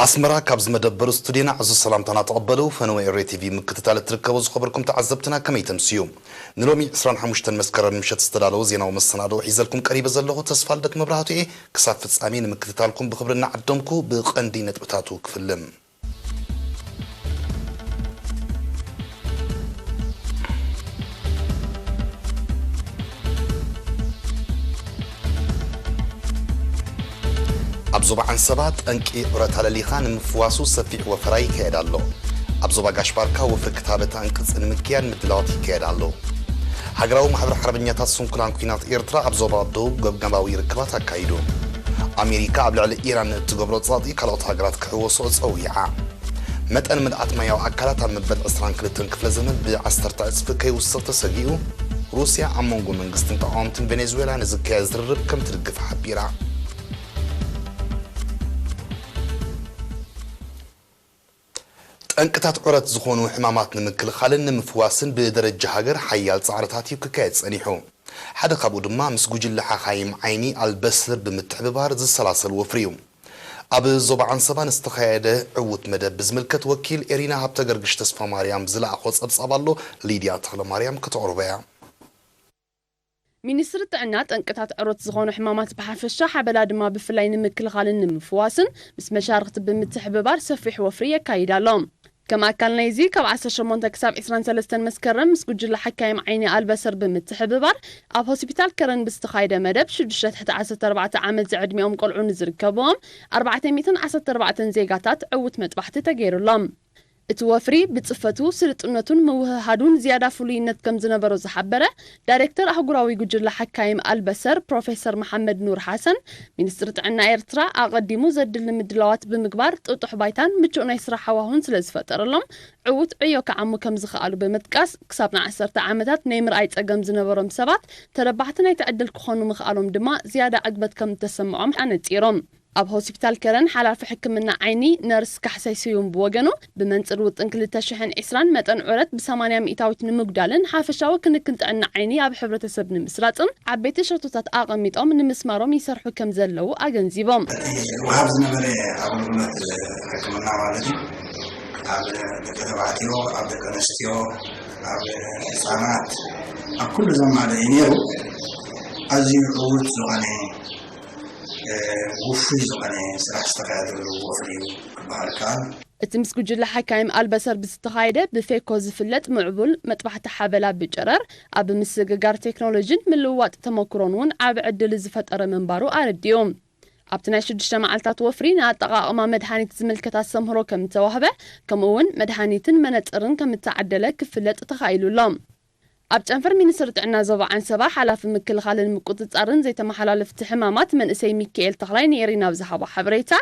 ኣስመራ፣ ካብ ዝመደበሩ ስቱድዮና ዕዙዝ ሰላምታና ተቐበሉ። ፈነወ ኤሪ ቲቪ ምክትታል እትርከቡ ዝኸበርኩም ተዓዘብትና ከመይ ተምስዩ? ንሎሚ ዕስራን ሓሙሽተን መስከረም ምሸት ዝተዳለወ ዜናዊ መሰናድኦ ሒዘልኩም ቀሪበ ዘለኹ ተስፋልደት መብራህቱ እየ። ክሳብ ፍጻሜ ንምክትታልኩም ብኽብሪ እናዓደምኩ ብቐንዲ ነጥብታቱ ክፍልም። ኣብ ዞባ ዓንሰባ ጠንቂ ዑረት ኣለሊኻ ንምፍዋሱ ሰፊሕ ወፈራ ይካየድ ኣሎ። ኣብ ዞባ ጋሽ ባርካ ወፍሪ ክታበት ኣንቅጺ ንምክያድ ምድላዋት ይካየድ ኣሎ። ሃገራዊ ማሕበር ሓርበኛታት ስንኩላን ኲናት ኤርትራ ኣብ ዞባ ደቡብ ገምጋማዊ ርክባት ኣካይዱ። ኣሜሪካ ኣብ ልዕሊ ኢራን እትገብሮ ጸቕጢ ካልኦት ሃገራት ክሕወስኦ ጸዊዓ። መጠን ምልኣት ማያዊ ኣካላት ኣብ መበል ዕስራን ክልተን ክፍለ ዘመን ብዓሰርተ ዕጽፊ ከይውስኽ ተሰጊኡ። ሩስያ ኣብ መንጎ መንግስትን ተቓወምትን ቬኔዙዌላ ንዝካየድ ዝርርብ ከም ትድግፍ ሓቢራ። ጠንቅታት ዑረት ዝኾኑ ሕማማት ንምክልኻልን ንምፍዋስን ብደረጃ ሃገር ሓያል ጻዕርታት እዩ ክካየድ ጸኒሑ። ሓደ ካብኡ ድማ ምስ ጉጅለ ሓኻይም ዓይኒ ኣልበስር ብምትሕብባር ዝሰላሰል ወፍሪ እዩ። ኣብ ዞባ ዓንሰባ ንዝተኻየደ ዕዉት መደብ ብዝምልከት ወኪል ኤሪና ሃብተ ገርግሽ ተስፋ ማርያም ዝለኣኾ ጸብጻብ ኣሎ፣ ሊድያ ተኽለ ማርያም ከተቕርቦ እያ። ሚኒስትሪ ጥዕና ጠንቅታት ዕሮት ዝኾኑ ሕማማት ብሓፈሻ ሓበላ ድማ ብፍላይ ንምክልኻልን ንምፍዋስን ምስ መሻርኽቲ ብምትሕብባር ሰፊሕ ወፍሪ የካይድ ኣሎ። ከም ኣካል ናይዚ ካብ ዓሰርተ ሸሞንተ ክሳብ ዕስራን ሰለስተን መስከረም ምስ ጉጅለ ሓካይም ዓይኒ ኣልበሰር ብምትሕብባር ኣብ ሆስፒታል ከረን ብዝተኻየደ መደብ ሽዱሽተ ትሕቲ ዓሰርተ ኣርባዕተ ዓመት ዝዕድሚኦም ቆልዑ ንዝርከብዎም ኣርባዕተ ሚእትን ዓሰርተ ኣርባዕተን ዜጋታት ዕዉት መጥባሕቲ ተገይሩሎም። እቲ ወፍሪ ብጽፈቱ፣ ስልጥነቱን ምውህሃዱን ዝያዳ ፍሉይነት ከም ዝነበሮ ዝሓበረ ዳይሬክተር ኣህጉራዊ ጉጅለ ሓካይም ኣልበሰር ፕሮፌሰር መሓመድ ኑር ሓሰን፣ ሚኒስትሪ ጥዕና ኤርትራ ኣቐዲሙ ዘድሊ ምድላዋት ብምግባር ጥጡሕ ባይታን ምቹእ ናይ ስራሕ ሃዋሁን ስለ ዝፈጠረሎም ዕዉት ዕዮ ክዓሙ ከም ዝኸኣሉ ብምጥቃስ፣ ክሳብ ንዓሰርተ ዓመታት ናይ ምርኣይ ጸገም ዝነበሮም ሰባት ተረባሕቲ ናይቲ ዕድል ክኾኑ ምኽኣሎም ድማ ዝያዳ ዕግበት ከም እተሰምዖም ኣነጺሮም። ኣብ ሆስፒታል ከረን ሓላፊ ሕክምና ዓይኒ ነርስ ካሕሳይ ስዩም ብወገኑ፣ ብመንጽር ውጥን ክልተ ሽሕን ዕስራን መጠን ዑረት ብሰማንያ ሚእታዊት ንምጉዳልን ሓፈሻዊ ክንክን ጥዕና ዓይኒ ኣብ ሕብረተሰብ ንምስራጽን ዓበይቲ ሸቶታት ኣቐሚጦም ንምስማሮም ይሰርሑ ከም ዘለዉ ኣገንዚቦም። እቲ ወሃብ ዝነበረ ኣገልግሎት ሕክምና ማለት እዩ፣ ኣብ ደቂ ተባዕትዮ፣ ኣብ ደቂ ኣንስትዮ፣ ኣብ ህፃናት፣ ኣብ ኩሉ ዘማልእ እዩ ነይሩ። ኣዝዩ ዕዉት ዝኾነ፣ እ፣ ውፉይ ዝኾነ ስራሕ ዝተኻየደሉ ወፍሪ እዩ ክበሃል ይከኣል። እቲ ምስ ጉጅለ ሓካይም ኣልበሰር ብዝተኻየደ ብፌኮ ዝፍለጥ ምዕቡል መጥባሕቲ ሓበላ ብጨረር፣ ኣብ ምስግጋር ቴክኖሎጂን ምልውዋጥ ተመኩሮን እውን ዓቢ ዕድል ዝፈጠረ ምንባሩ ኣረዲኡ። ኣብቲ ናይ ሽዱሽተ መዓልታት ወፍሪ ንኣጠቓቕማ መድሃኒት ዝምልከት ኣስተምህሮ ከም እተዋህበ፣ ከምኡ እውን መድሃኒትን መነጽርን ከም እተዓደለ ክፍለጥ ተኻኢሉ ኣሎ። ኣብ ጨንፈር ሚኒስትሪ ጥዕና ዞባ ዓንሰባ ሓላፊ ምክልኻልን ምቁጽጻርን ዘይተመሓላለፍቲ ሕማማት መንእሰይ ሚካኤል ተኽላይ ንኤሪና ኣብ ዝሃቦ ሓበሬታ፣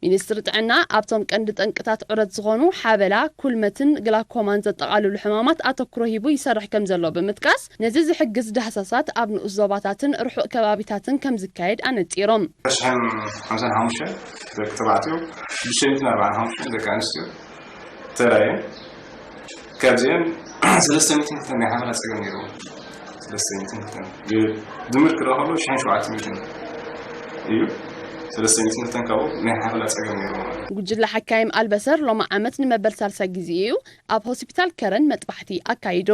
ሚኒስትሪ ጥዕና ኣብቶም ቀንዲ ጠንቅታት ዑረት ዝኾኑ ሓበላ፣ ኩልመትን ግላኮማን ዘጠቓልሉ ሕማማት ኣተኩሮ ሂቡ ይሰርሕ ከም ዘሎ ብምጥቃስ፣ ነዚ ዝሕግዝ ዳህሳሳት ኣብ ንኡስ ዞባታትን ርሑቕ ከባቢታትን ከም ዝካየድ ኣነጺሮም። ሽሕን ሓምሳን ሓሙሽተ ደቂ ተባዕትዮ፣ ሽዱሽተ ሚእትን ኣርባዓን ሓሙሽተን ደቂ ኣንስትዮ ተራእየን። ካብዚአን ሰለስተ ሚእትን ክልተን ናይ ሓበላ ጸገም ነይርዎ። ሰለስተ ሚእትን ክልተን። ድምር ክረኸሎ ሽሕን ሸውዓተ ሚእትን እዩ። ሰለስተ ሚእትን ክልተን ካብኡ ናይ ሓበላ ጸገም ነይርዎ ማለት እዩ። ጉጅለ ሓካይም ኣልበሰር ሎሚ ዓመት ንመበል ሳልሳይ ግዜ እዩ ኣብ ሆስፒታል ከረን መጥባሕቲ ኣካይዱ።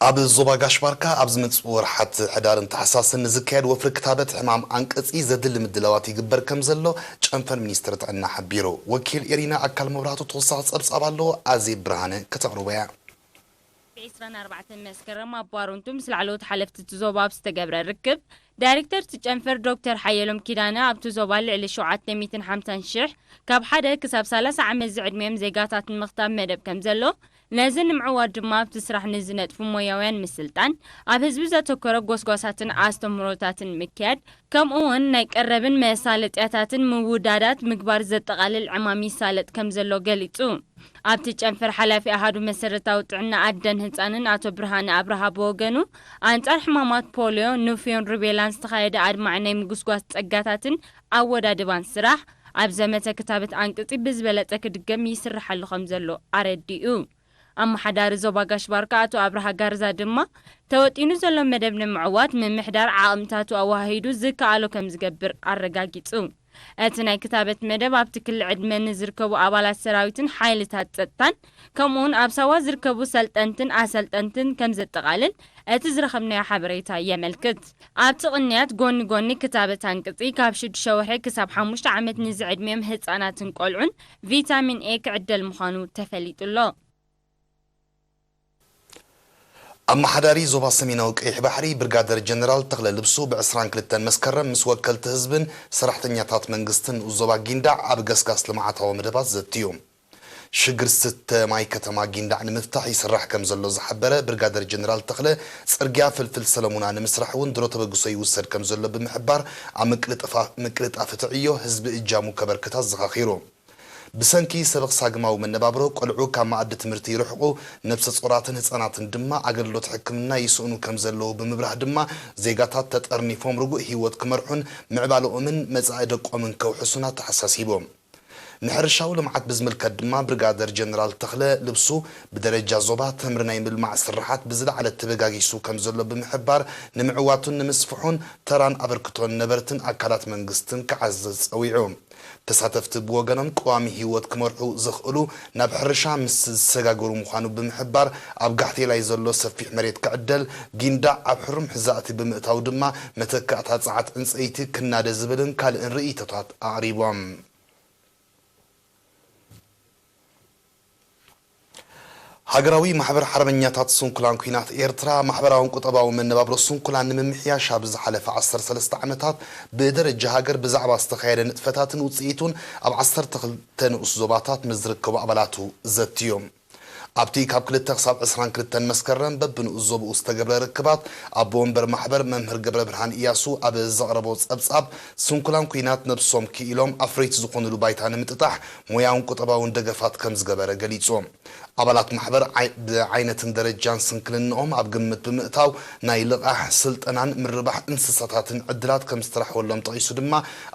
ኣብ ዞባ ጋሽ ባርካ ኣብ ዝመጽኡ ወርሓት ሕዳርን ታሕሳስን ንዝካየድ ወፍሪ ክታበት ሕማም ኣንቅጺ ዘድሊ ምድላዋት ይግበር ከም ዘሎ ጨንፈር ሚኒስትሪ ጥዕና ሓቢሩ። ወኪል ኤሪና ኣካል መብራህቱ ተወሳኺ ጸብጻብ ኣለዎ፣ ኣዜብ ብርሃነ ከተቕርቦ እያ። ብዕስራን ኣርባዕተን መስከረም ኣብ ባሮንቱ ምስ ላዕለዎት ሓለፍቲ እቲ ዞባ ኣብ ዝተገብረ ርክብ፣ ዳይሬክተር እቲ ጨንፈር ዶክተር ሓየሎም ኪዳነ፣ ኣብቲ ዞባ ልዕሊ ሸውዓተ ሚእትን ሓምሳን ሽሕ ካብ ሓደ ክሳብ ሰላሳ ዓመት ዝዕድሚኦም ዜጋታት ንምኽታብ መደብ ከም ዘሎ፣ ነዚ ንምዕዋት ድማ ኣብቲ ስራሕ ንዝነጥፉ ሞያውያን ምስልጣን፣ ኣብ ህዝቢ ዘተኮረ ጎስጓሳትን ኣስተምህሮታትን ምክያድ፣ ከምኡ እውን ናይ ቀረብን መሳለጥያታትን ምውዳዳት ምግባር ዘጠቓልል ዕማም ይሳለጥ ከም ዘሎ ገሊጹ። ኣብቲ ጨንፈር ሓላፊ ኣሃዱ መሰረታዊ ጥዕና ኣደን ህጻንን ኣቶ ብርሃነ ኣብርሃ ብወገኑ፣ ኣንጻር ሕማማት ፖልዮ፣ ንፍዮን ሩቤላን ዝተኻየደ ኣድማዒ ናይ ምጉስጓስ ጸጋታትን ኣወዳድባን ስራሕ፣ ኣብ ዘመተ ክታበት ኣንቅጺ ብዝበለጸ ክድገም ይስርሓሉ ከም ዘሎ ኣረዲኡ። ኣመሓዳሪ ዞባ ጋሽ ባርካ ኣቶ ኣብርሃ ጋርዛ ድማ፣ ተወጢኑ ዘሎ መደብ ንምዕዋት ምምሕዳር ዓቕምታቱ ኣወሃሂዱ ዝከኣሎ ከም ዝገብር ኣረጋጊጹ። እቲ ናይ ክታበት መደብ ኣብቲ ክሊ ዕድመ ንዝርከቡ ኣባላት ሰራዊትን ሓይልታት ጸጥታን ከምኡውን ኣብ ሳዋ ዝርከቡ ሰልጠንትን ኣሰልጠንትን ከም ዘጠቓልል እቲ ዝረኸብናዮ ሓበሬታ የመልክት። ኣብቲ ቅንያት ጎኒ ጎኒ ክታበት ኣንቅጺ ካብ ሽዱሽተ ወርሒ ክሳብ ሓሙሽተ ዓመት ንዝዕድሚኦም ህጻናትን ቆልዑን ቪታሚን ኤ ክዕደል ምዃኑ ተፈሊጡ ኣሎ። ኣመሓዳሪ ዞባ ሰሜናዊ ቀይሕ ባሕሪ ብርጋደር ጀነራል ተኽለ ልብሱ ብ ዕስራን ክልተን መስከረም ምስ ወከልቲ ህዝብን ሰራሕተኛታት መንግስትን ንኡስ ዞባ ጊንዳዕ ኣብ ገስጋስ ልምዓታዊ መደባት ዘትዩ። ሽግር ዝስተ ማይ ከተማ ጊንዳዕ ንምፍታሕ ይስራሕ ከም ዘሎ ዝሓበረ ብርጋደር ጀነራል ተኽለ፣ ጽርግያ ፍልፍል ሰለሙና ንምስራሕ እውን ድሮ ተበግሶ ይውሰድ ከም ዘሎ ብምሕባር፣ ኣብ ምቅልጥፋ- ምቅልጣፍ እቲ ዕዮ ህዝቢ እጃሙ ከበርክት ኣዘኻኺሩ። ብሰንኪ ሰበኽ ሳግማዊ መነባብሮ ቆልዑ ካብ መኣዲ ትምህርቲ ይርሕቑ፣ ነብሰ ጾራትን ህጻናትን ድማ ኣገልግሎት ሕክምና ይስእኑ ከም ዘለዉ ብምብራህ ድማ ዜጋታት ተጠርኒፎም ርጉእ ህይወት ክመርሑን ምዕባለኦምን መጻኢ ደቆምን ከውሕሱን ኣተሓሳሲቡ። ንሕርሻዊ ልምዓት ብዝምልከት ድማ ብርጋደር ጀነራል ተኽለ ልብሱ ብደረጃ ዞባ ተምሪ ናይ ምልማዕ ስርሓት ብዝለዓለ ተበጋጊሱ ከም ዘሎ ብምሕባር ንምዕዋቱን ንምስፍሑን ተራን ኣበርክቶን ነበርትን ኣካላት መንግስትን ክዓዘዝ ጸዊዑ። ተሳተፍቲ ብወገኖም ቀዋሚ ህይወት ክመርሑ ዘኽእሉ ናብ ሕርሻ ምስ ዝሰጋገሩ ምዃኑ ብምሕባር ኣብ ጋሕቴላይ ዘሎ ሰፊሕ መሬት ክዕደል፣ ጊንዳዕ ኣብ ሕሩም ሕዛእቲ ብምእታው ድማ መተካእታ ጸዓት ዕንጸይቲ ክናደ ዝብልን ካልእን ርእይቶታት ኣቕሪቦም። ሃገራዊ ማሕበር ሓርበኛታት ስንኩላን ኲናት ኤርትራ ማሕበራውን ቁጠባውን መነባብሮ ስንኩላን ንምምሕያሽ ኣብ ዝሓለፈ ዓሰርተ ሰለስተ ዓመታት ብደረጃ ሃገር ብዛዕባ ዝተኻየደ ንጥፈታትን ውጽኢቱን ኣብ ዓሰርተ ክልተ ንኡስ ዞባታት ምስ ዝርከቡ ኣባላቱ ዘትዮም። ኣብቲ ካብ ክልተ ክሳብ ዕስራን ክልተን መስከረም በብንኡስ ዞባኡ ዝተገብረ ርክባት ኣቦ ወንበር ማሕበር መምህር ገብረ ብርሃን እያሱ ኣብ ዘቕረቦ ጸብጻብ ስንኩላን ኲናት ነብሶም ክኢሎም ኣፍረይቲ ዝኾኑሉ ባይታ ንምጥጣሕ ሞያውን ቁጠባውን ደገፋት ከም ዝገበረ ገሊጹ። ኣባላት ማሕበር ዓይ- ብዓይነትን ደረጃን ስንክልንኦም ኣብ ግምት ብምእታው ናይ ልቓሕ፣ ስልጠናን ምርባሕ እንስሳታትን ዕድላት ከም ዝተራሕወሎም ጠቒሱ ድማ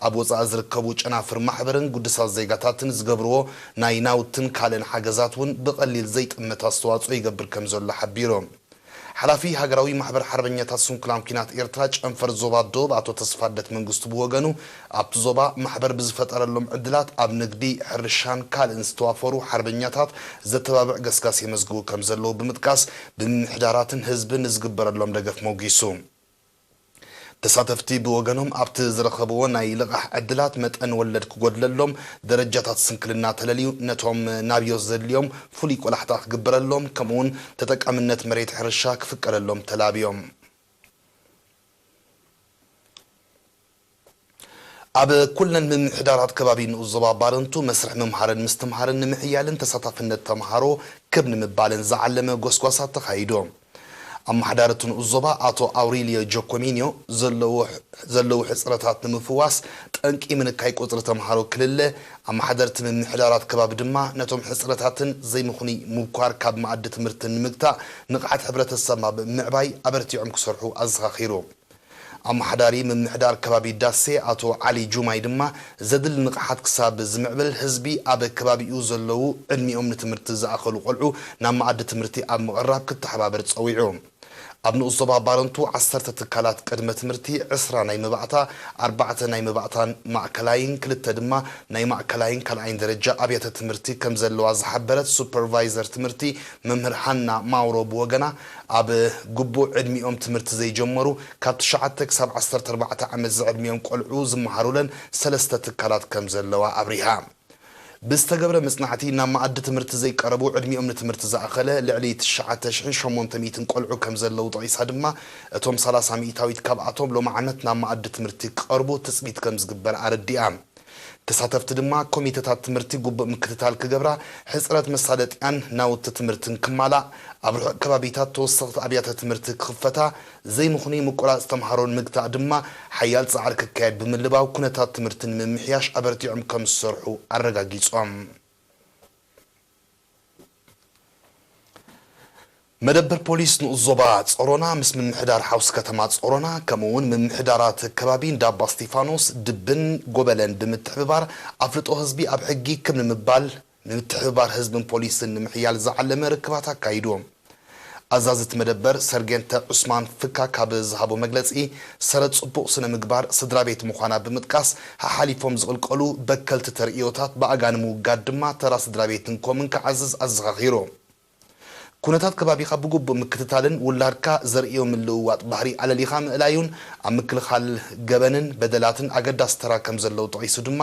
ኣብ ወጻኢ ዝርከቡ ጨናፍር ማሕበርን ግዱሳት ዜጋታትን ዝገብርዎ ናይ ናውትን ካልእን ሓገዛት እውን ብቐሊል ዘይጥመት ኣስተዋጽኦ ይገብር ከም ዘሎ ሓቢሩ። ሓላፊ ሃገራዊ ማሕበር ሓርበኛታት ስንኩላን ኲናት ኤርትራ ጨንፈር ዞባ ደቡብ ኣቶ ተስፋልደት መንግስቱ ብወገኑ ኣብቲ ዞባ ማሕበር ብዝፈጠረሎም ዕድላት ኣብ ንግዲ፣ ሕርሻን ካልእን ዝተዋፈሩ ሓርበኛታት ዘተባብዕ ገስጋስ የመዝግቡ ከም ዘለዉ ብምጥቃስ ብምምሕዳራትን ህዝብን ንዝግበረሎም ደገፍ ሞጊሱ። ተሳተፍቲ ብወገኖም ኣብቲ ዝረኸብዎ ናይ ልቓሕ ዕድላት መጠን ወለድ ክጎድለሎም፣ ደረጃታት ስንክልና ተለልዩ ነቶም ናብዮት ዘድልዮም ፍሉይ ቆላሕታ ክግበረሎም ከምኡውን ተጠቃምነት መሬት ሕርሻ ክፍቀደሎም ተላብዮም። ኣብ ኩለን ምምሕዳራት ከባቢ ንኡስ ዞባ ባረንቱ መስርሕ ምምሃርን ምስትምሃርን ንምሕያልን ተሳታፍነት ተምሃሮ ክብ ንምባልን ዝዓለመ ጎስጓሳት ተኻይዶ። ኣመሓዳሪ እቲ ንኡስ ዞባ ኣቶ ኣውሪልዮ ጆኮሚንዮ ዘለዉ ዘለዉ ሕፅረታት ንምፍዋስ ጠንቂ ምንካይ ቁፅሪ ተምሃሮ ክልለ፣ ኣመሓደርቲ ምምሕዳራት ከባቢ ድማ ነቶም ሕፅረታትን ዘይምኹኒ ምብኳር ካብ መኣዲ ትምህርቲ ንምግታእ ንቕሓት ሕብረተሰብማ ብምዕባይ ኣበርቲዖም ክሰርሑ ኣዘኻኺሩ። ኣመሓዳሪ ምምሕዳር ከባቢ ዳሴ ኣቶ ዓሊ ጁማይ ድማ ዘድሊ ንቕሓት ክሳብ ዝምዕብል ህዝቢ ኣብ ከባቢኡ ዘለዉ ዕድሚኦም ንትምህርቲ ዝኣኸሉ ቆልዑ ናብ መኣዲ ትምህርቲ ኣብ ምቕራብ ክተሓባበር ፀዊዑ። ኣብ ንኡስ ዞባ ባረንቱ ዓሰርተ ትካላት ቅድመ ትምህርቲ፣ ዕስራ ናይ መባእታ፣ ኣርባዕተ ናይ መባእታን ማእከላይን ክልተ ድማ ናይ ማእከላይን ካልኣይን ደረጃ ኣብያተ ትምህርቲ ከም ዘለዋ ዝሓበረት ሱፐርቫይዘር ትምህርቲ መምህር ሃና ማውሮ ብወገና ኣብ ግቡእ ዕድሚኦም ትምህርቲ ዘይጀመሩ ካብ ትሽዓተ ክሳብ ዓሰርተ ኣርባዕተ ዓመት ዝዕድሚኦም ቆልዑ ዝመሃሩለን ሰለስተ ትካላት ከም ዘለዋ ኣብሪሃ። ብዝተገብረ መጽናዕቲ ናብ መኣዲ ትምህርቲ ዘይቀረቡ ዕድሚኦም ንትምህርቲ ዝኣኸለ ልዕሊ ትሽዓተ ሽሕን ሸሞንተ ሚእትን ቆልዑ ከም ዘለዉ ጠቒሳ ድማ እቶም ሰላሳ ሚእታዊት ካብኣቶም ሎሚ ዓመት ናብ መኣዲ ትምህርቲ ክቐርቡ ትጽቢት ከም ዝግበር ኣረዲኣ። ተሳተፍቲ ድማ ኮሚተታት ትምህርቲ ግቡእ ምክትታል ክገብራ፣ ሕጽረት መሳለጥያን ናውቲ ትምህርትን ክማላእ፣ ኣብ ርሑቕ ከባቢታት ተወሰኽቲ ኣብያተ ትምህርቲ ክኽፈታ፣ ዘይምኽኑይ ምቁራጽ ተምሃሮ ንምግታእ ድማ ሓያል ጻዕሪ ክካየድ ብምልባው ኩነታት ትምህርቲ ንምምሕያሽ ኣበርቲዖም ከም ዝሰርሑ ኣረጋጊጾም። መደበር ፖሊስ ንኡስ ዞባ ጸሮና ምስ ምምሕዳር ሓውሲ ከተማ ጸሮና ከምኡ እውን ምምሕዳራት ከባቢ እንዳባ እስጢፋኖስ፣ ድብን ጎበለን ብምትሕብባር ኣፍልጦ ህዝቢ ኣብ ሕጊ ክብ ንምባል ንምትሕብባር ህዝብን ፖሊስን ንምሕያል ዝዓለመ ርክባት ኣካይዱ። ኣዛዚ እቲ መደበር ሰርጌንተ ዑስማን ፍካክ ኣብ ዝሃቦ መግለጺ፣ ሰረት ጽቡቕ ስነ ምግባር ስድራ ቤት ምዃና ብምጥቃስ፣ ሓሓሊፎም ዝቕልቀሉ በከልቲ ተርእዮታት ብኣጋ ንምውጋድ ድማ ተራ ስድራ ቤትን ኮምን ክዓዝዝ ኣዘኻኺሩ። ኩነታት ከባቢኻ ብግቡእ ምክትታልን ውላድካ ዘርእዮ ምልውዋጥ ባህሪ ኣለሊኻ ምእላዩን ኣብ ምክልኻል ገበንን በደላትን ኣገዳሲ ተራ ከም ዘለዎ ጠቒሱ ድማ፣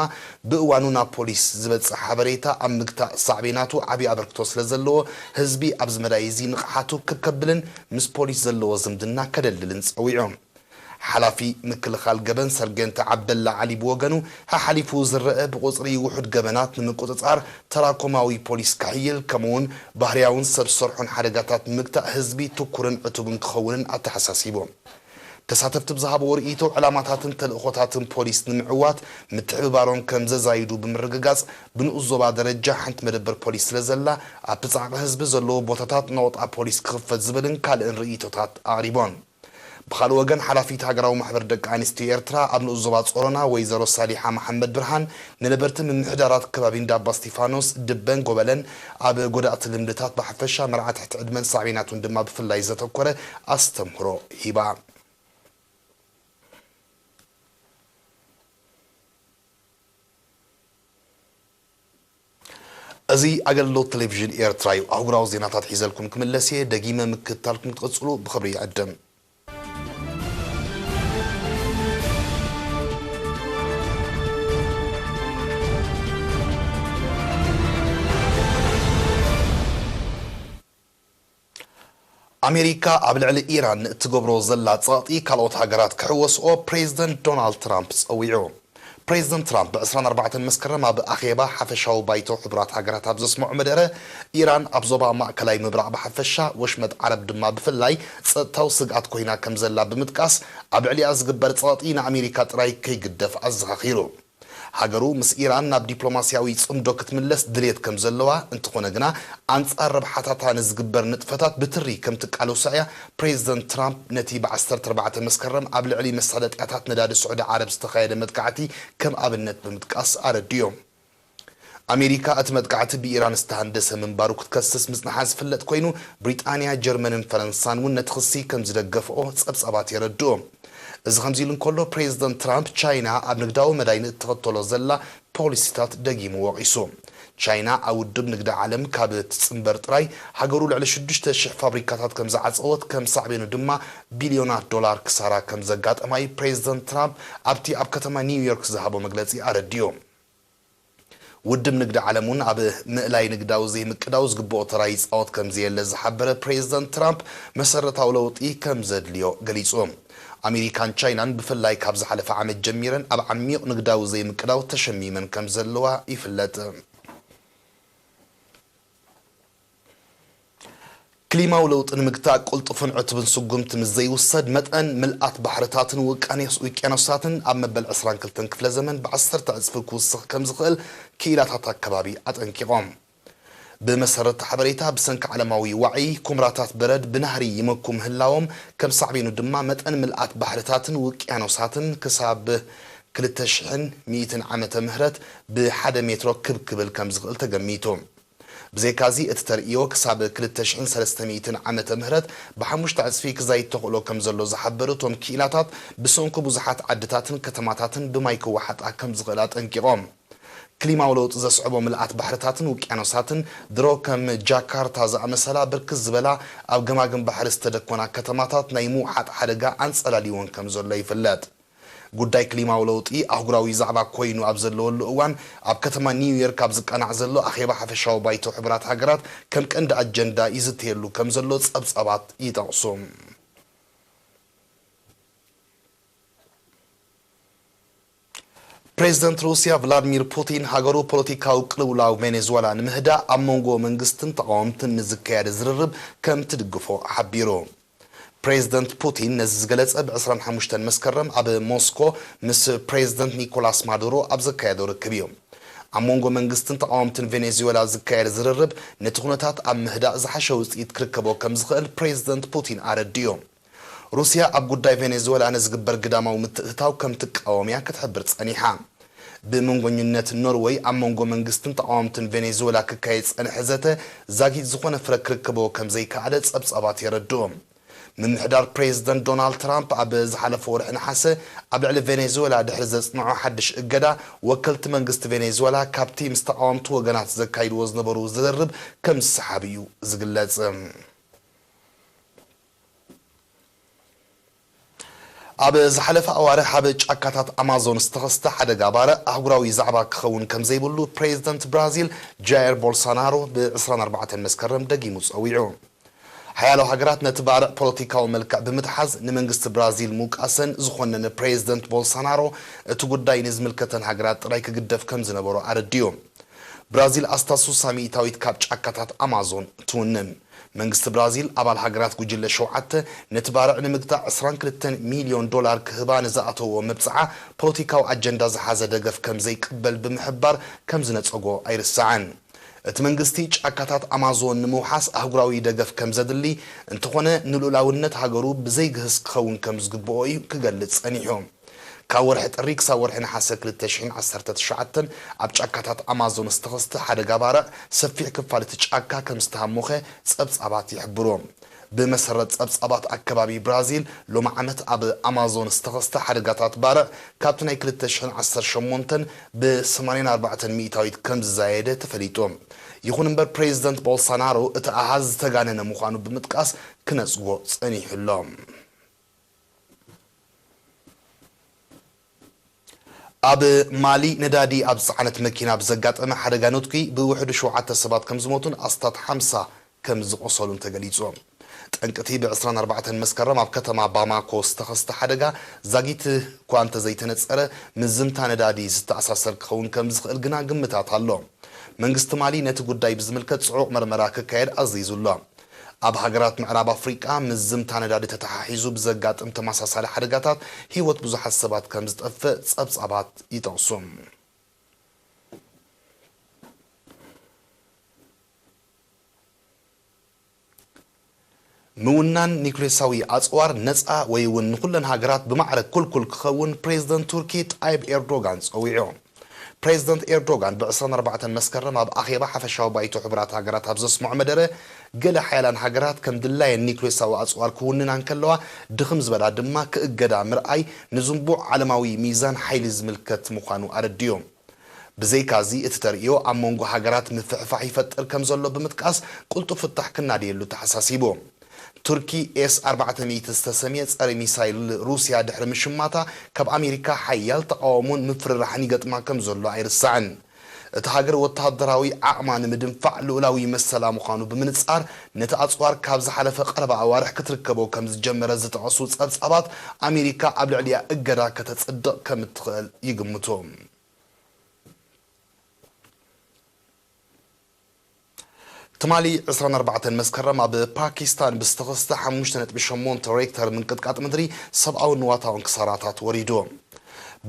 ብእዋኑ ናብ ፖሊስ ዝበጽሕ ሓበሬታ ኣብ ምግታእ ሳዕቤናቱ ዓቢ ኣበርክቶ ስለ ዘለዎ፣ ህዝቢ ኣብዚ መዳይ እዚ ንቕሓቱ ክብ ከብልን ምስ ፖሊስ ዘለዎ ዝምድና ከደልድልን ጸዊዑ። ሓላፊ ምክልኻል ገበን ሰርጌንት ዓብደላ ዓሊ ብወገኑ፣ ሓሓሊፉ ዝረአ ብቁጽሪ ውሑድ ገበናት ንምቁጽጻር ተራኮማዊ ፖሊስ ከሕይል፣ ከምኡውን ባህርያውን ሰብ ዝሰርሖን ሓደጋታት ንምግታእ ህዝቢ ትኩርን ዕቱብን ክኸውንን ኣተሓሳሲቡ። ተሳተፍቲ ብዝሃብዎ ርእይቶ፣ ዕላማታትን ተልእኾታትን ፖሊስ ንምዕዋት ምትሕብባሮም ከም ዘዛይዱ ብምርግጋጽ፣ ብንኡስ ዞባ ደረጃ ሓንቲ መደበር ፖሊስ ስለ ዘላ፣ ኣብቲ ጻዕቂ ህዝቢ ዘለዎ ቦታታት ነቑጣ ፖሊስ ክኽፈት ዝብልን ካልእን ርእይቶታት ኣቕሪቦም። ብኻልእ ወገን፣ ሓላፊት ሃገራዊ ማሕበር ደቂ ኣንስትዮ ኤርትራ ኣብ ንኡስ ዞባ ጾሮና ወይዘሮ ሳሊሓ መሓመድ ብርሃን፣ ንነበርቲ ምምሕዳራት ከባቢ እንዳባ እስጢፋኖስ፣ ድበን ጎበለን ኣብ ጎዳእቲ ልምድታት ብሓፈሻ፣ መርዓ ትሕቲ ዕድመን ሳዕቤናቱን ድማ ብፍላይ ዘተኮረ ኣስተምህሮ ሂባ። እዚ ኣገልግሎት ቴሌቪዥን ኤርትራ እዩ። ኣህጉራዊ ዜናታት ሒዘልኩም ክምለስ እየ። ደጊመ ምክትታልኩም ክትቕጽሉ ብኽብሪ ይዕድም። ኣሜሪካ ኣብ ልዕሊ ኢራን እትገብሮ ዘላ ጸቕጢ ካልኦት ሃገራት ክሕወስኦ ፕሬዚደንት ዶናልድ ትራምፕ ጸዊዑ። ፕሬዚደንት ትራምፕ ብ ዕስራን ኣርባዕተን መስከረም ኣብ ኣኼባ ሓፈሻዊ ባይቶ ሕቡራት ሃገራት ኣብ ዘስምዖ መደረ፣ ኢራን ኣብ ዞባ ማእከላይ ምብራቕ ብሓፈሻ ወሽመጥ ዓረብ ድማ ብፍላይ ጸጥታዊ ስግኣት ኮይና ከም ዘላ ብምጥቃስ፣ ኣብ ልዕሊኣ ዝግበር ጸቕጢ ንኣሜሪካ ጥራይ ከይግደፍ ኣዘኻኺሩ። ሃገሩ ምስ ኢራን ናብ ዲፕሎማስያዊ ጽምዶ ክትምለስ ድልየት ከም ዘለዋ፣ እንተኾነ ግና ኣንጻር ረብሓታታ ንዝግበር ንጥፈታት ብትሪ ከም ትቃለሶ እያ ፕሬዚደንት ትራምፕ ነቲ ብ ዓሰርተ ኣርባዕተ መስከረም ኣብ ልዕሊ መሳለጥያታት ነዳዲ ስዑዲ ዓረብ ዝተኻየደ መጥቃዕቲ ከም ኣብነት ብምጥቃስ ኣረዲኡ። ኣሜሪካ እቲ መጥቃዕቲ ብኢራን ዝተሃንደሰ ምንባሩ ክትከስስ ምጽንሓ ዝፍለጥ ኮይኑ፣ ብሪጣንያ፣ ጀርመንን ፈረንሳን እውን ነቲ ክሲ ከም ዝደገፍኦ ጸብጻባት የረድኡ። እዚ ከምዚ ኢሉ እንከሎ፣ ፕሬዚደንት ትራምፕ ቻይና ኣብ ንግዳዊ መዳይ ንእትኸተሎ ዘላ ፖሊሲታት ደጊሙ ወቒሱ። ቻይና ኣብ ውድብ ንግዲ ዓለም ካብ እትጽንበር ጥራይ፣ ሃገሩ ልዕሊ ሽዱሽተ ሽሕ ፋብሪካታት ከም ዝዓጸወት፣ ከም ሳዕቤኑ ድማ ቢልዮናት ዶላር ክሳራ ከም ዘጋጠማ እዩ ፕሬዚደንት ትራምፕ ኣብቲ ኣብ ከተማ ኒውዮርክ ዝሃቦ መግለጺ ኣረዲኡ። ውድብ ንግዲ ዓለም እውን ኣብ ምእላይ ንግዳዊ ዘይምቅዳው ዝግብኦ ተራ ይጻወት ከም ዘየለ ዝሓበረ ፕሬዚደንት ትራምፕ፣ መሰረታዊ ለውጢ ከም ዘድልዮ ገሊጹ። ኣሜሪካን ቻይናን ብፍላይ ካብ ዝሓለፈ ዓመት ጀሚረን ኣብ ዓሚቕ ንግዳዊ ዘይምቅዳው ተሸሚመን ከም ዘለዋ ይፍለጥ። ክሊማዊ ለውጢ ንምግታእ ቅልጡፍን ዕቱብን ስጉምቲ ምስ ዘይውሰድ፣ መጠን ምልኣት ባሕርታትን ውቃኔስ-፣ ውቅያኖሳትን ኣብ መበል ዕስራን ክልተን ክፍለ ዘመን ብዓሰርተ ዕጽፊ ክውስኽ ከም ዝኽእል ክኢላታት ኣከባቢ ኣጠንቂቖም። ብመሰረት ሓበሬታ፣ ብሰንኪ ዓለማዊ ዋዒ፣ ኩምራታት በረድ ብናህሪ ይመኩ ምህላዎም፣ ከም ሳዕቤኑ ድማ መጠን ምልኣት ባሕርታትን ውቅያኖሳትን ክሳብ ክልተ ሽሕን ሚእትን ዓመተ ምህረት ብሓደ ሜትሮ ክብ ክብል ከም ዝኽእል ተገሚቱ። ብዘይካዚ፣ እቲ ተርእዮ ክሳብ ክልተ ሽሕን ሰለስተ ሚእትን ዓመተ ምህረት ብሓሙሽተ ዕጽፊ ክዛይድ ተኽእሎ ከም ዘሎ ዝሓበሩ እቶም ክኢላታት፣ ብሰንኩ ብዙሓት ዓድታትን ከተማታትን ብማይ ክወሓጣ ከም ዝኽእል ኣጠንቂቖም። ክሊማዊ ለውጢ ዘስዕቦ ምልኣት ባሕርታትን ውቅያኖሳትን፣ ድሮ ከም ጃካርታ ዝኣመሰላ ብርክት ዝበላ ኣብ ገማግም ባሕሪ ዝተደኮና ከተማታት ናይ ምውሓጥ ሓደጋ ኣንጸላልይወን ከም ዘሎ ይፍለጥ። ጉዳይ ክሊማዊ ለውጢ ኣህጉራዊ ዛዕባ ኮይኑ ኣብ ዘለወሉ እዋን፣ ኣብ ከተማ ኒውዮርክ ኣብ ዝቃናዕ ዘሎ ኣኼባ ሓፈሻዊ ባይቶ ሕቡራት ሃገራት ከም ቀንዲ ኣጀንዳ ይዝተየሉ ከም ዘሎ ጸብጻባት ይጠቕሱ። ፕሬዚደንት ሩስያ ቭላድሚር ፑቲን፣ ሃገሩ ፖለቲካዊ ቅልውላው ቬኔዙዌላ ንምህዳእ ኣብ መንጎ መንግስትን ተቓወምትን ንዝካየድ ዝርርብ ከም ትድግፎ ሓቢሩ። ፕሬዚደንት ፑቲን ነዚ ዝገለጸ ብ ዕስራን ሓሙሽተን መስከረም ኣብ ሞስኮ ምስ ፕሬዚደንት ኒኮላስ ማዱሮ ኣብ ዘካየዶ ርክብ እዩ። ኣብ መንጎ መንግስትን ተቓወምትን ቬኔዙዌላ ዝካየድ ዝርርብ፣ ነቲ ኩነታት ኣብ ምህዳእ ዝሓሸ ውጽኢት ክርከቦ ከም ዝኽእል ፕሬዚደንት ፑቲን ኣረዲኡ። ሩስያ ኣብ ጉዳይ ቬኔዙዌላ ንዝግበር ግዳማዊ ምትእትታው ከም ትቃወም እያ ክትሕብር ጸኒሓ። ብመንጎኝነት ኖርወይ ኣብ መንጎ መንግስትን ተቓወምትን ቬኔዙዌላ ክካየድ ዝጸንሐ ዘተ ዛጊት ዝኾነ ፍረ ክርከቦ ከም ዘይከኣለ ጸብጻባት የረድኡ። ምምሕዳር ፕሬዚደንት ዶናልድ ትራምፕ ኣብ ዝሓለፈ ወርሒ ነሓሰ ኣብ ልዕሊ ቬኔዙዌላ ድሕሪ ዘጽንዖ ሓድሽ እገዳ፣ ወከልቲ መንግስቲ ቬኔዙዌላ ካብቲ ምስ ተቓወምቲ ወገናት ዘካይድዎ ዝነበሩ ዝርርብ ከም ዝሰሓቡ እዩ ዝግለጽ። ኣብ ዝሓለፈ ኣዋርሕ ኣብ ጫካታት ኣማዞን ዝተኸስተ ሓደጋ ባርዕ ኣህጉራዊ ዛዕባ ክኸውን ከም ዘይብሉ ፕሬዚደንት ብራዚል ጃየር ቦልሶናሮ ብ ዕስራን ኣርባዕተን መስከረም ደጊሙ ጸዊዑ። ሓያሎ ሃገራት ነቲ ባርዕ ፖለቲካዊ መልክዕ ብምትሓዝ ንመንግስቲ ብራዚል ምውቃሰን ዝኾነነ ፕሬዚደንት ቦልሶናሮ፣ እቲ ጉዳይ ንዝምልከተን ሃገራት ጥራይ ክግደፍ ከም ዝነበሮ ኣረዲኡ። ብራዚል ኣስታት ሱሳ ሚእታዊት ካብ ጫካታት ኣማዞን ትውንን። መንግስቲ ብራዚል ኣባል ሃገራት ጉጅለ ሸውዓተ ነቲ ባርዕ ንምግታእ ዕስራን ክልተን ሚልዮን ዶላር ክህባ ንዝኣተዎ መብጽዓ ፖለቲካዊ ኣጀንዳ ዝሓዘ ደገፍ ከም ዘይቅበል ብምሕባር ከም ዝነጸጎ ኣይርሳዕን። እቲ መንግስቲ ጫካታት ኣማዞን ንምውሓስ ኣህጉራዊ ደገፍ ከም ዘድሊ፣ እንተኾነ ንልኡላውነት ሃገሩ ብዘይግህስ ክኸውን ከም ዝግብኦ እዩ ክገልጽ ጸኒሑ። ካብ ወርሒ ጥሪ ክሳብ ወርሒ ነሓሰ ክልተ ሽሕን ዓሰርተ ትሽዓተን ኣብ ጫካታት ኣማዞን ዝተኸስተ ሓደጋ ባርዕ ሰፊሕ ክፋል እቲ ጫካ ከም ዝተሃሞኸ ጸብጻባት ይሕብሩ። ብመሰረት ጸብጻባት ኣከባቢ ብራዚል፣ ሎሚ ዓመት ኣብ ኣማዞን ዝተኸስተ ሓደጋታት ባርዕ ካብቲ ናይ ክልተ ሽሕን ዓሰርተ ሸሞንተን ብ ሰማንያን ኣርባዕተን ሚእታዊት ከም ዝዛየደ ተፈሊጡ። ይኹን እምበር፣ ፕሬዚደንት ቦልሶናሮ እቲ ኣሃዝ ዝተጋነነ ምዃኑ ብምጥቃስ ክነጽጎ ጸኒሑ ኣሎ። ኣብ ማሊ፣ ነዳዲ ኣብ ዝጸዓነት መኪና ብዘጋጠመ ሓደጋ ኑትኪ ብውሕዱ ሸውዓተ ሰባት ከም ዝሞቱን ኣስታት ሓምሳ ከም ዝቖሰሉን ተገሊጹ። ጠንቅቲ ብ ዕስራን ኣርባዕተን መስከረም ኣብ ከተማ ባማኮ ዝተኸስተ ሓደጋ ዛጊት እኳ እንተዘይተነጸረ፣ ምዝምታ ነዳዲ ዝተኣሳሰር ክኸውን ከም ዝኽእል ግና ግምታት ኣሎ። መንግስቲ ማሊ ነቲ ጉዳይ ብዝምልከት ጽዑቕ መርመራ ክካየድ ኣዚዙ ኣሎ። ኣብ ሃገራት ምዕራብ ኣፍሪቃ፣ ምዝምታ ነዳዲ ተተሓሒዙ ብዘጋጥም ተመሳሳሊ ሓደጋታት ህይወት ብዙሓት ሰባት ከም ዝጠፍእ ጸብጻባት ይጠቕሱ። ምውናን ኒውክሌሳዊ ኣጽዋር ነጻ ወይ እውን ንኹለን ሃገራት ብማዕረ ኩልኩል ክኸውን ፕሬዚደንት ቱርኪ ጣይብ ኤርዶጋን ጸዊዑ። ፕሬዚደንት ኤርዶጋን ብ ዕስራን ኣርባዕተን መስከረም ኣብ ኣኼባ ሓፈሻዊ ባይቶ ሕቡራት ሃገራት ኣብ ዘስምዖ መደረ፣ ገለ ሓያላን ሃገራት ከም ድላየን ኒውክሌሳዊ ኣጽዋር ክውንና እንከለዋ፣ ድኽም ዝበላ ድማ ክእገዳ ምርኣይ ንዝንቡዕ ዓለማዊ ሚዛን ሓይሊ ዝምልከት ምዃኑ ኣረዲኡ። ብዘይካዚ፣ እቲ ተርእዮ ኣብ መንጎ ሃገራት ምፍሕፋሕ ይፈጥር ከም ዘሎ ብምጥቃስ፣ ቅልጡፍ ፍታሕ ክናደየሉ ተሓሳሲቡ። ቱርኪ ኤስ ኣርባዕተ ሚእቲ ዝተሰምየ ጸረ ሚሳይል ሩስያ ድሕሪ ምሽማታ፣ ካብ ኣሜሪካ ሓያል ተቓውሞን ምፍርራሕን ይገጥማ ከም ዘሎ ኣይርሳዕን። እታ ሃገር ወተሃደራዊ ዓቕማ ንምድንፋዕ ልኡላዊ መሰላ ምዃኑ ብምንጻር፣ ነቲ ኣጽዋር ካብ ዝሓለፈ ቀረባ ኣዋርሕ ክትርከቦ ከም ዝጀመረ ዝጠቐሱ ጸብጻባት፣ ኣሜሪካ ኣብ ልዕሊኣ እገዳ ከተጽድቕ ከም እትኽእል ይግምቱ። ትማሊ ዕስራን ኣርባዕተን መስከረም ኣብ ፓኪስታን ብዝተኸስተ ሓሙሽተ ነጥቢ ሸሞንተ ሬክተር ምንቅጥቃጥ ምድሪ ሰብኣውን ንዋታውን ክሳራታት ወሪዱ።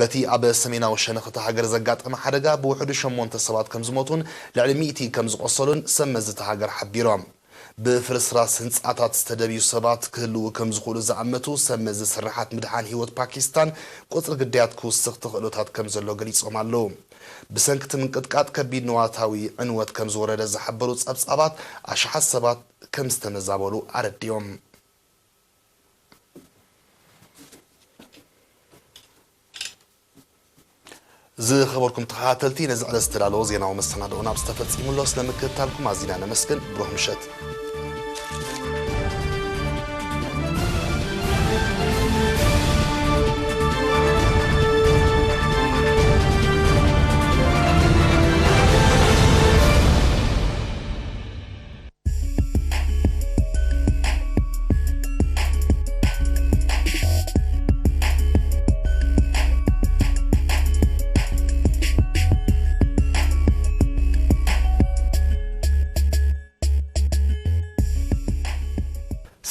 በቲ ኣብ ሰሜናዊ ሸነኽ እታ ሃገር ዘጋጠመ ሓደጋ ብውሕዱ ሸሞንተ ሰባት ከም ዝሞቱን ልዕሊ ሚእቲ ከም ዝቖሰሉን ሰብ መዚ እታ ሃገር ሓቢሮም። ብፍርስራስ ህንጻታት ዝተደብዩ ሰባት ክህልዉ ከም ዝኽእሉ ዝኣመቱ ሰብ መዚ ስርሓት ምድሓን ህይወት ፓኪስታን፣ ቁጽሪ ግዳያት ክውስኽ ተኽእሎታት ከም ዘሎ ገሊጾም ኣለዉ። ብሰንኪ እቲ ምንቅጥቃጥ ከቢድ ንዋታዊ ዕንወት ከም ዝወረደ ዝሓበሩ ጸብጻባት፣ ኣሽሓት ሰባት ከም ዝተመዛበሉ ኣረዲኦም። ዝኸበርኩም ተኸታተልቲ፣ ነዚ ዕለት ዝተዳለወ ዜናዊ መሰናድኦና ኣብ ዝተፈጺሙ ኣሎ። ስለምክትታልኩም ኣዚና ነመስግን። ብሩህ ምሸት።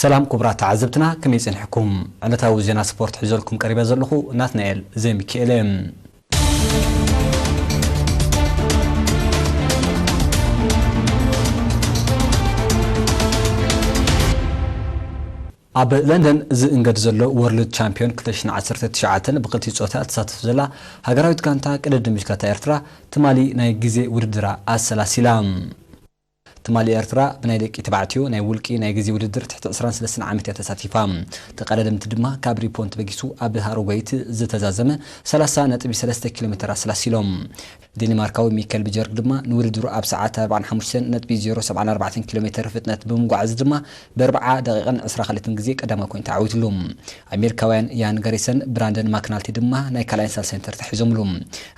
ሰላም ክቡራት ተዓዘብትና፣ ከመይ ጸኒሕኩም? ዕለታዊ ዜና ስፖርት ሒዘልኩም ቀሪበ ዘለኹ ናትናኤል ዘሚካኤል እየ። ኣብ ለንደን ዝእንገድ ዘሎ ወርልድ ቻምፒዮን ክልተ ሽሕን ዓሰርተ ትሽዓተን ብክልቲኡ ጾታ እትሳተፍ ዘላ ሃገራዊት ጋንታ ቅድድም ብሽክለታ ኤርትራ ትማሊ ናይ ግዜ ውድድራ ኣሰላሲላ። ትማሊ ኤርትራ ብናይ ደቂ ተባዕትዮ ናይ ውልቂ ናይ ግዜ ውድድር ትሕቲ ዕስራን ሰለስተን ዓመት እያ ተሳቲፋ። ተቐዳደምቲ ድማ ካብ ሪፖን ተበጊሱ ኣብ ሃሮጎይት ዝተዛዘመ ሰላሳ ነጥቢ ሰለስተ ኪሎ ሜተር ኣሰላሲሎም። ዴንማርካዊ ሚካኤል ብጀርግ ድማ ንውድድሩ ኣብ ሰዓት ኣርባዓን ሓሙሽተን ነጥቢ ዜሮ ሰብዓን ኣርባዕተን ኪሎ ሜተር ፍጥነት ብምጓዓዝ ድማ ብኣርብዓ ደቂቕን ዕስራ ካልትን ግዜ ቀዳማይ ኮይኑ ተዓዊትሉ። ኣሜሪካውያን ያን ጋሪሰን ብራንደን ማክናልቲ ድማ ናይ ካልኣይን ሳልሳይን ተርታ ሒዞምሉ።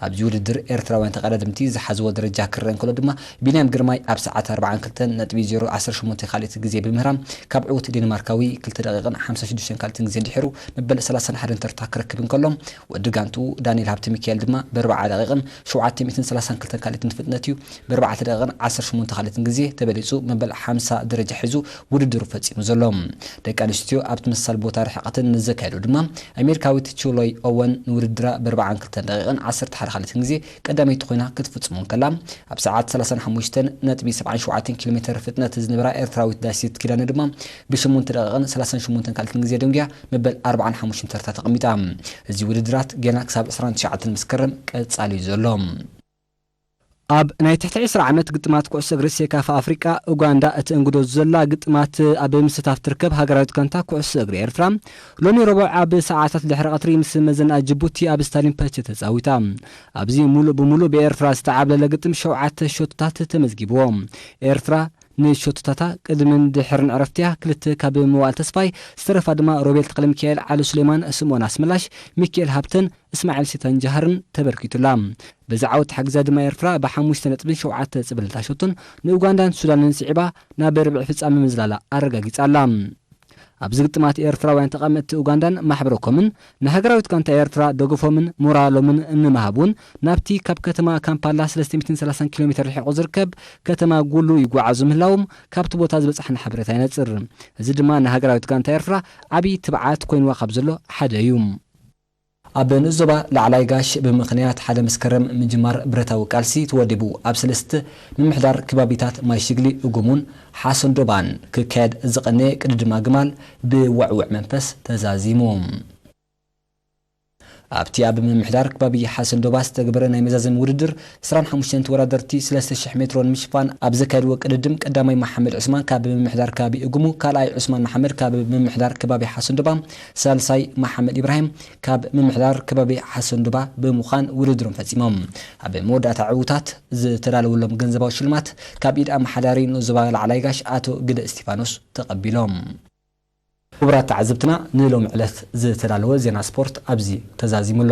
ኣብዚ ውድድር ኤርትራውያን ተቐዳደምቲ ዝሓዝዎ ደረጃ ክረአ እንከሎ ድማ ቢንያም ግርማይ ኣብ ሰዓት ኣርባዓን ክልተን ነጥቢ ዜሮ ዓሰርተ ሸሞንተ ካልት ግዜ ብምህራም ካብ ዕዉት ዴንማርካዊ ክልተ ደቂቕን ሓምሳ ሽዱሽተን ካልትን ግዜ ድሒሩ መበል ሰላሳን ሓደን ተርታ ክረክብ እንከሎ፣ ወዲ ጋንቱ ዳንኤል ሃብተ ሚካኤል ድማ ብኣርብዓ ደቂቕን ሸውዓተ ሚእትን ሰላሳን ክልተን ካልትን ፍጥነት እዩ ብኣርባዕተ ደቂቕን ዓሰርተ ሸሞንተ ካልትን ግዜ ተበሊጹ መበል ሓምሳ ደረጃ ሒዙ ውድድሩ ፈጺሙ ዘሎ። ደቂ ኣንስትዮ ኣብ ተመሳሳሊ ቦታ ርሕቐትን ንዘካየዱ ድማ ኣሜሪካዊት ቹሎይ ኦወን ንውድድራ ብኣርባዓን ክልተን ደቂቕን ዓሰርተ ሓደ ካልትን ግዜ ቀዳመይቲ ኮይና ክትፍጽሞ እንከላ፣ ኣብ ሰዓት ሰላሳን ሓሙሽተን ነጥቢ ሰብዓን ሸውዓተን ኪሎ ሜተር ፍጥነት ዝነበራ ኤርትራዊት ዳሲት ኪዳነ ድማ ብሽሞንተ ደቂቕን ሰላሳን ሸሞንተን ካልትን ግዜ ደንጉያ መበል ኣርባዓን ሓሙሽተን ተርታ ተቐሚጣ። እዚ ውድድራት ገና ክሳብ ዕስራን ትሽዓተን መስከረም ቀጻሊ እዩ ዘሎ። ኣብ ናይ ትሕቲ ዕስራ ዓመት ግጥማት ኩዕሶ እግሪ ሴካፋ ኣፍሪቃ፣ ኡጋንዳ እትእንግዶ ዘላ ግጥማት ኣብ ምስታፍ ትርከብ ሃገራዊት ጋንታ ኩዕሶ እግሪ ኤርትራ፣ ሎሚ ረቡዕ ኣብ ሰዓታት ድሕሪ ቀትሪ ምስ መዘና ጅቡቲ ኣብ ስታዲየም ፐቼ ተጻዊታ። ኣብዚ ሙሉእ ብሙሉእ ብኤርትራ ዝተዓብለለ ግጥም ሸውዓተ ሸቶታት ተመዝጊብዎ። ኤርትራ ንሸቶታታ ቅድምን ድሕርን ዕረፍቲያ ክልተ ካብ ምውኣል ተስፋይ ዝተረፋ ድማ ሮቤል ተኽለሚካኤል፣ ዓሊ ሱሌማን፣ ስምኦን ኣስመላሽ፣ ሚካኤል ሃብተን እስማዒል ሲታንጃሃርን ተበርኪቱላ። በዚ ዓወት ተሓጊዛ ድማ ኤርትራ ብሓሙሽተ ነጥብን ሸውዓተ ጽብልታ ሸቶን ንኡጋንዳን ሱዳንን ስዒባ ናብ ርብዒ ፍጻመ ምዝላላ ኣረጋጊጻ ኣላ። ኣብዚ ግጥማት ኤርትራውያን ተቐመጥቲ ኡጋንዳን ማሕበረኮምን ንሃገራዊት ጋንታ ኤርትራ ደገፎምን ሞራሎምን ንምሃብ እውን ናብቲ ካብ ከተማ ካምፓላ ሰለስተ ሚእትን ሰላሳን ኪሎ ሜተር ርሒቑ ዝርከብ ከተማ ጉሉ ይጓዓዙ ምህላዎም ካብቲ ቦታ ዝበጻሕና ሓበሬታ ይነጽር። እዚ ድማ ንሃገራዊት ጋንታ ኤርትራ ዓቢ ትብዓት ኮይንዋ ካብ ዘሎ ሓደ እዩ። ኣብ ንኡስ ዞባ ላዕላይ ጋሽ ብምኽንያት ሓደ መስከረም ምጅማር ብረታዊ ቃልሲ ተወዲቡ ኣብ ሰለስተ ምምሕዳር ከባቢታት ማይ ሽግሊ፣ እጉሙን ሓሰንዶባን ክካየድ ዝቐነየ ቅድድም ኣግማል ብወዕውዕ መንፈስ ተዛዚሙ። ኣብቲ ኣብ ምምሕዳር ከባቢ ሓሰንዶባ ዝተግበረ ናይ መዛዘሚ ውድድር ዕስራን ሓሙሽተን ተወዳደርቲ ሰለስተ ሽሕ ሜትሮ ንምሽፋን ኣብ ዘካየድዎ ቅድድም ቀዳማይ መሓመድ ዑስማን ካብ ምምሕዳር ከባቢ እጉሙ፣ ካልኣይ ዑስማን መሓመድ ካብ ምምሕዳር ከባቢ ሓሰንዶባ፣ ሳልሳይ መሓመድ ኢብራሂም ካብ ምምሕዳር ከባቢ ሓሰንዱባ ብምዃን ውድድሮም ፈጺሞም። ኣብ መወዳእታ ዕዉታት ዝተዳለወሎም ገንዘባዊ ሽልማት ካብ ኢድ ኣመሓዳሪ ንኡስ ዞባ ላዕላይ ጋሽ ኣቶ ግደ እስቲፋኖስ ተቐቢሎም። ክቡራት ተዓዘብትና፣ ንሎሚ ዕለት ዝተዳለወ ዜና ስፖርት ኣብዚ ተዛዚሙ ኣሎ።